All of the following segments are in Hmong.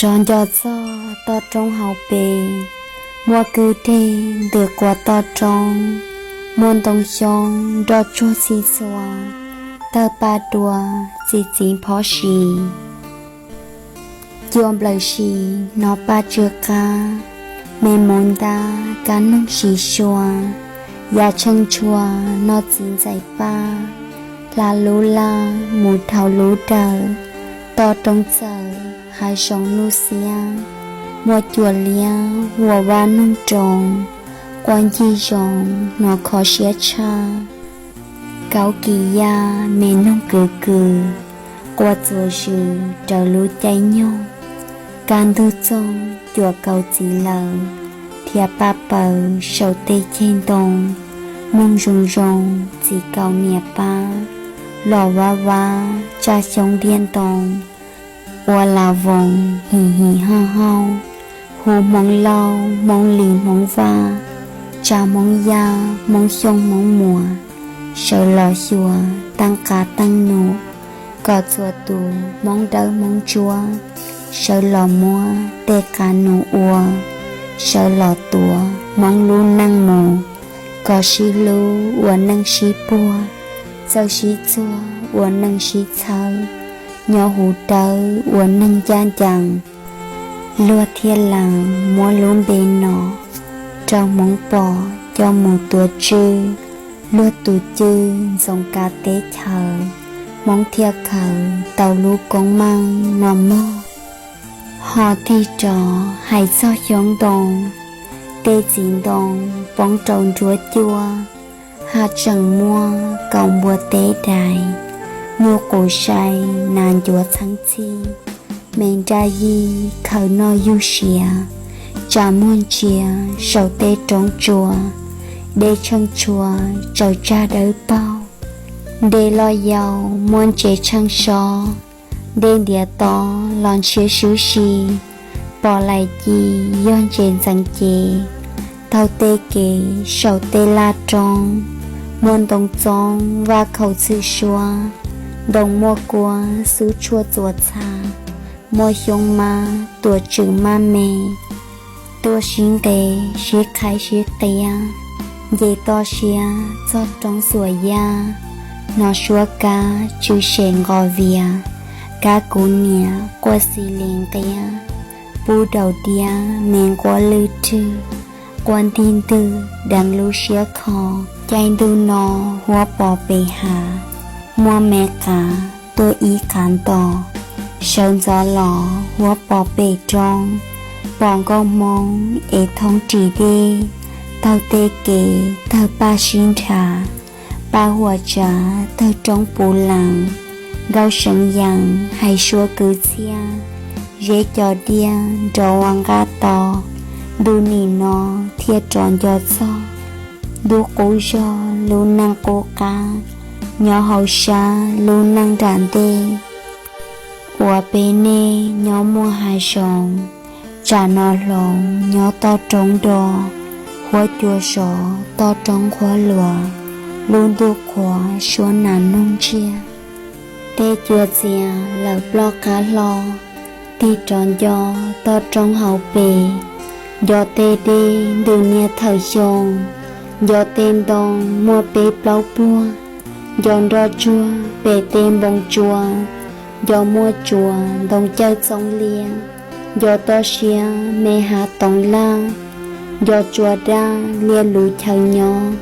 Rov nco txog toj roob hauv pes, muaj kwj deg ntws quas toj roob, muaj ntoo xyoob nroj tsuag txhij txhua, tawg paj dua txi txiv phob si. Cua nplawm si hnov paj tsw qab, me mus ntab kab noog si sua, ya tsheej tshua noj txiv ntxais paj, hla lub laj mus dhau lub dawm, toj roob txawm hav zoov nuj xiab, muaj cua liab ua vaj noog roos, quaj ncig zoov hnov kho siab tshaj. Kauv kis ya me noog kwv kws, quaj txuas zws raws lub caij nyoog. Kaj ntug txoog cuam kaus txiv lawm, thiab paj paws saum tej ceg ntoo, noog zoo zoo txiv kaus niam pab, los vab vab tsaj xyoob ntiaj ntoo, ua las voos him him hauj hauj, hu hmoob lauj hmoob lis hmoob vaj, tsa hmoob yaj hmoob xyooj hmoob muas, sawv los xyuas teej qab teej num, kom txhua tus hmoob dawb hmoob ntsuab, sawv los muab tej qab num ua, sawv los tuav hmoob lub neej mus, kom sib hlub ua neej sib puag, txawj sib txuag ua neej sib txhawb, nyob huv dawb ua neej ncaj ncees. Luag thiaj lees muab lub npe no rau hmoob pom coj mus tuav tswj luag tus cwj ntxoov kav teb chaws, hmoob thiaj khaws tau lub koob meej no mog. Ho tig rov hais txog xyoob ntoo, tej txiv ntoo poob rau nruab cuaj, haj tseem muaj kaus npua teb dais, nyuj qus sai nas ncuav txheeb txhij, me nraj yij khaws noj yug siav, tsa muag ntsia saum tej roob tsua, dej tsheej tshua tsaws tsag dawb paug, dej loj yau muaj ntses tsheej so, dej ntiav to los ntshiab swb si, pom laim ci yog ntses ntxeev ces, taug tej kev saum tej laj roob, muaj ntoo txoob vaj khaum txwj suab, ntoo muaj kua xub tshuaj txuas txha, muaj xyoob mab tuav tswm maj me, tuaj sib nqes sib qhaib sib qiab, nce toj siab txog roob xuas yaj, hnov suab kab tsw sem nqos vias, kab kuv niam quaj xis li nqiab, pub daus diab me nquab lwj rwg, quaj ntig ntwg deev lub siab kho. Caij ntuj no huab pos pem hav, muaj me qav tuaj ib qav nto, sawv ntxov los huab pos pem roob, pom nkauj hmoob ev thoob ris dej, taug tej kev tawg paj sib nrhav, paj huam tsav tawg roob puv lees, nkauj seev yees hais suab kwv txhiaj, zeb co diaj nrov ua nqaj to, ntu nim no thiaj rov nco txog, ntuj qub zog lub neej qub qab, nyob hauv sab lub neej nram ntej. Uas peb nej nyob muaj hav zoov, tsam no hloov nyob toj roob do, huab cua sov toj roob nqhuab luas, lub ntuj qhuav suab nas noog ntsiag. Tej cua txias lawm ploj qab hlo, tig rov nco toj roob hauv pes, nco tej dej ntws niaj thawm xyoo, nco tej ntoo muaj peb plaub puag, nco nroj tsuag pem tej npoo tsua, nco muaj tsuas ntoo cawj txoov liab, nco toj siab me hav toov laj, nco tsua daj liaj lus chaw nyob,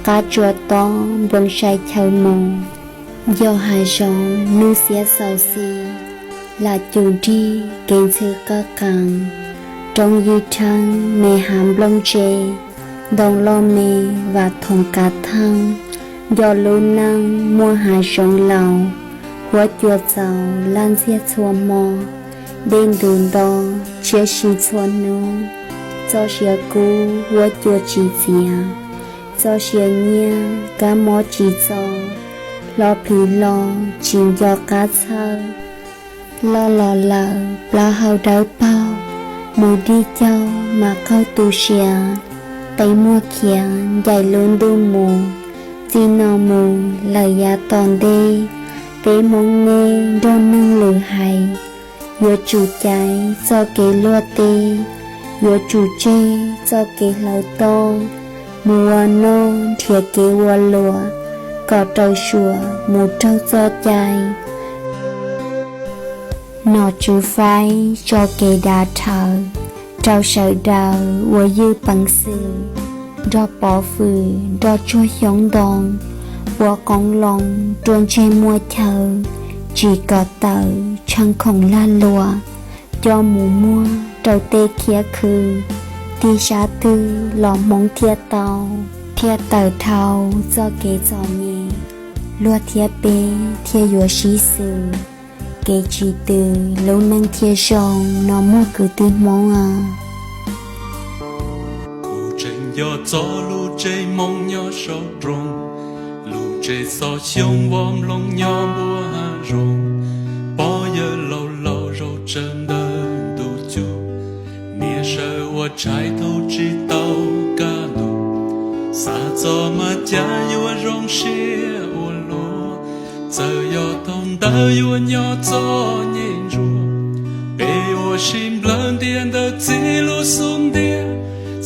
qab tsua tob npoo sai chaw mus. Nco hav zoov nuj xiab xaus xis, lam cum nrig kev ntxhw qawj qees, roob ywj rheeb me hav nplooj ntse, ntoo loj me vam thoov kav theej, nco lub neej muaj hav zoov laus, huab cua txaus laj ntxiag txhua hmo, dej ntws nto tshiab si txhua hnub, txoj sia kub huab cua tsis txiav, txoj sia nyiaj kab mob tsis txo, hlo plhis hlo tsis nco qab txhawj. Loj los lawm plaub hau dawb paug, mus dig caug mas qaug tu siav, qi muag khiav ncaim lub ntuj mus, txij no mus lawm yav tom ntej, peb hmoob nej nrog neeg lwm hais, Yuav tsum caiv txoj kev luag teb, yuav tsum tseg txoj kev hlawv toj, mus ua noj nrhiav kev ua luam, kom rau suav mus raug txoj cai. Nom tswv faib tso kev dav dhawv rau sawv daws uas ywj peev xwm, nrog pov fwm nrog tsuag xyoob ntoo, ua qoob loo rua ntseg muaj chaw, tsis kom tawm tshee khoom lag luam, coj mus muag rau tej khiab khw, tig sab twg los Hmoob thiaj tau, thiaj tawm dhau txoj kev txom nyem, luag thiab peb thiaj yuav sib xws, kev tsis tws lub neej thiaj zoo no mog kwv tij Hmoob a. Kuv tseem nco txog lub tsev Hmoob nyob saum nroog, lub tsev xov xyoo vov nplooj nyob npuab hav zoov, pog yawg laus laus zaum tsawv ntawm ntuj cub, niam sawv ua tshais thaum tsis tau kaj ntug, xav txog mas cas yuav zoo siab ua luaj, txawm yog thaum ntawd yuav nyob txom nyem ntsuav, peb ua si nplawg ntiaj ntawd txij lub xub ntiag,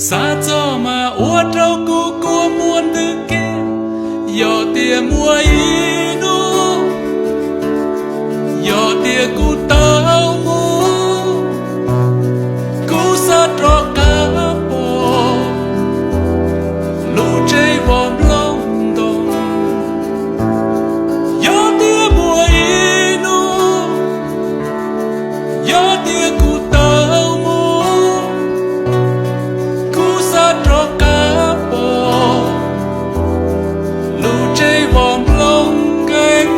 xav txog mas ua rau kuv kua muag ntws kiag, yog tias muaj ib hnub, yog tias kuv tau mus, kuv xav rov qab pom lub tsev vov nplooj ntoo, yog tias muaj ib hnub, yog tias kuv tau mus, kuv xav rov qab pom lub tsev vov nplooj nkeeg.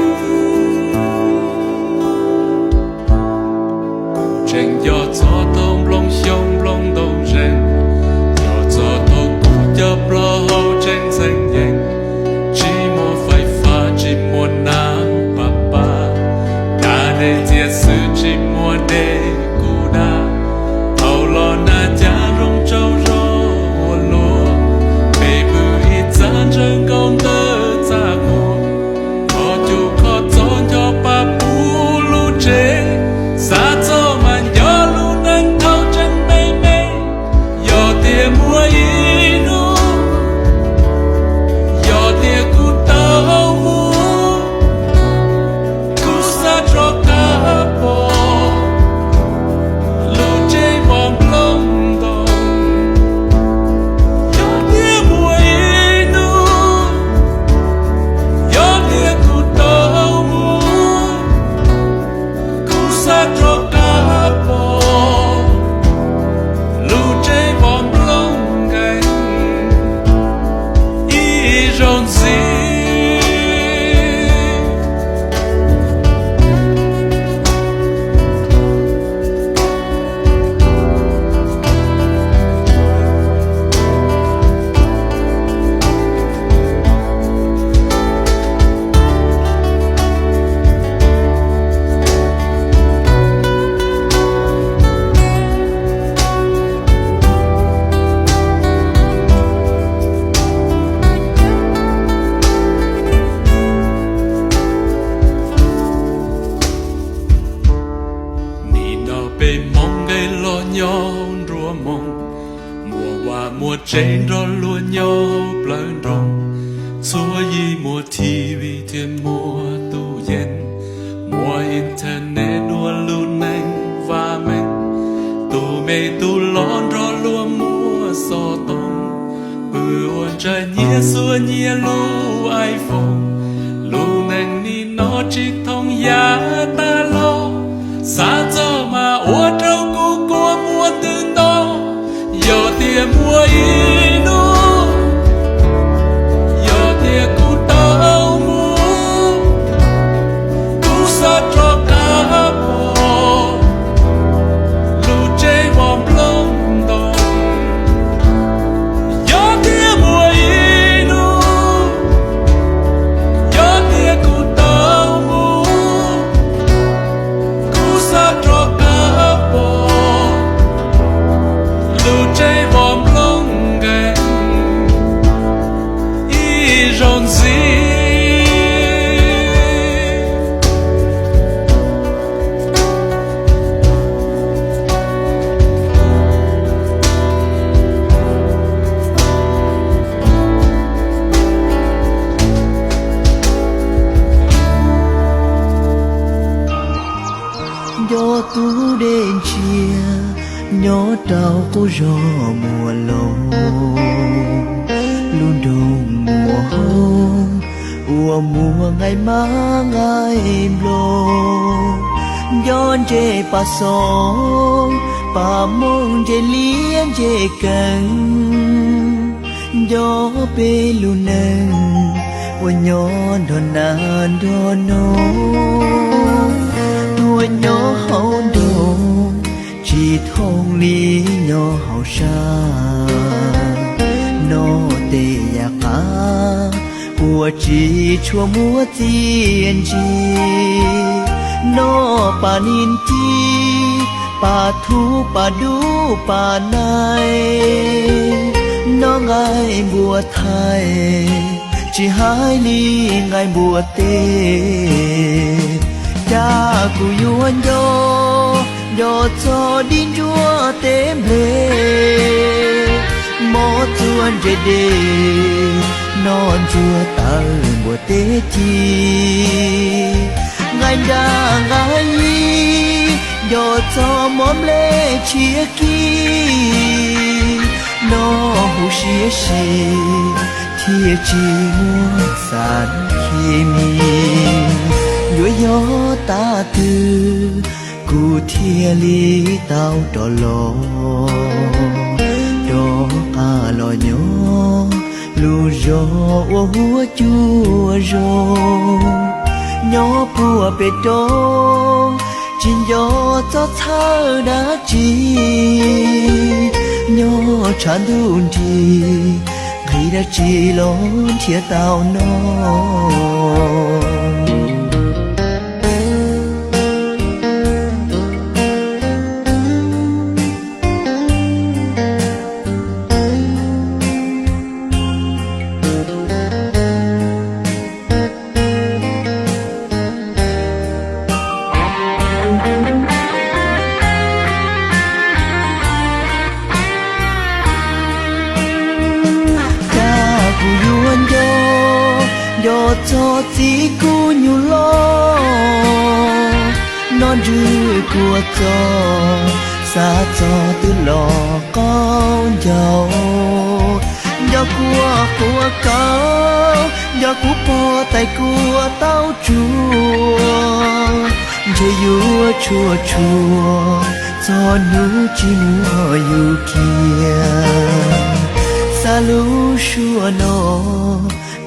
Kuv tseem nco txog thaum nplooj xyoob nplooj ntoo zeeg, nco txog thaum kuv cov plaub hau tseem ntxhee yeej, tsis muaj fais fab tsis muaj nab pab pab, da dej txias xwb tsis muaj dej kuv da, thaum los nag cas zoo tsaug zog ua luaj, peb pw ib txaj ntsawg nkaus ntawm txaj muag, kho cub kho txob ncho pab puv lub tsev, xav txog mas nco lub neej thaum tseem me me, yog tias muaj ib hnub, yog tias kuv tau mus, kuv xav rov qab pom lub tsev vov nplooj ntoo, yog tias muaj ib hnub, yog tias kuv tau mus, kuv xav rov qab pom lub tsev vov nplooj nkeeg ib zaug ntxiv. Nim no peb Hmoob nqes los nyob nruab moos, muaj vaj muaj tsev nrog luag nyob plawv nroog, txhua yim muaj T V thiab muaj tus yees, muaj internet ua lub neej vaj meej, tus me tus los nrog luag muaj xov tooj, pw ua ntshav nyiaj xuas nyiaj lub iPhone, lub neej nim no tsis thooj yav tas los, xav txog mas ua rau kuv kua muag ntws nto, yog tias muaj ib hnub, yog tias kuv tau mus, kuv xav rov qab pom lub tsev vov nplooj ntoo, yog tias muaj ib hnub, yog tias kuv tau mus, kuv xav rov qab pom lub tsev vov nplooj nkeeg. Tub dej ntsiag nyob rau qub zos Muas Loos, lub nroog Muas Hoob uas muaj nqaij mab nqaij nploos, nco ntses pas xoos, pas mooj, ntses liab ntses kees, nco peb lub neej uas nyob nrog nas nrog noog, tuaj nyob hauv nroog tsis thooj li nyob hauv sab. Noj tej yam qab uas tsis tshua muaj txiaj ntsig, noj pas niag cib, pas thuv, pas dub pas nai, noj nqaij npua thaij, tsis hais li nqaij npua teb. Cas kuv yuav nco, nco txog dib ntsuab teb nplej, mob txuas ntses dej, noj ntxuag tawv npua teb ci, nqaij nraj nqaij yig, nco txog mob nplej tshiab kib, noj huv siab si thiaj tsis muaj xav khes mis. Yuav yog tag twg kuv thiaj li tau rov los, rov qab los nyob lub zos uas huab cua zoo. Nyob puag pem roob tsis nco txob txhawj dab tsi, nyob tshav ntuj nrig, nqhis dab tsi los nrhiav tau noj. Cas kuv yuav nco, nco txog txiv kuv nyuam loj, noj ntswg kuam txog, xav txog twb los qaub ncaug. Nco kuv quav kaus, nco kuv pog tais kuam taub tsuag, ntshe yuav tshuaj tshuaj txog hnub tsis muaj yus kiag. Xa lub suab no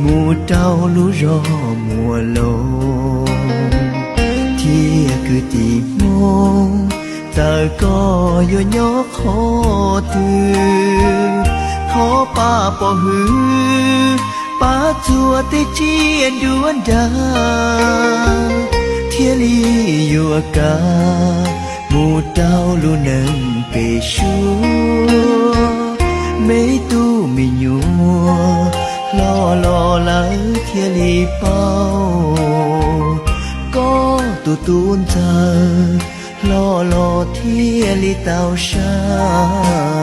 mus rau lub zos Muas Loos, thiab kwv tij Hmoob, txawm koj yuav nyob qhov twg, thov pab pov hwm, pab txuag tej tsiaj nruab nrag, thiaj li yuav kam mus rau lub neej pem suab. Me tub me nyuam hlob los lawv thiaj li paub, koj tus tub ntxawg hlob los thiaj li tau sab.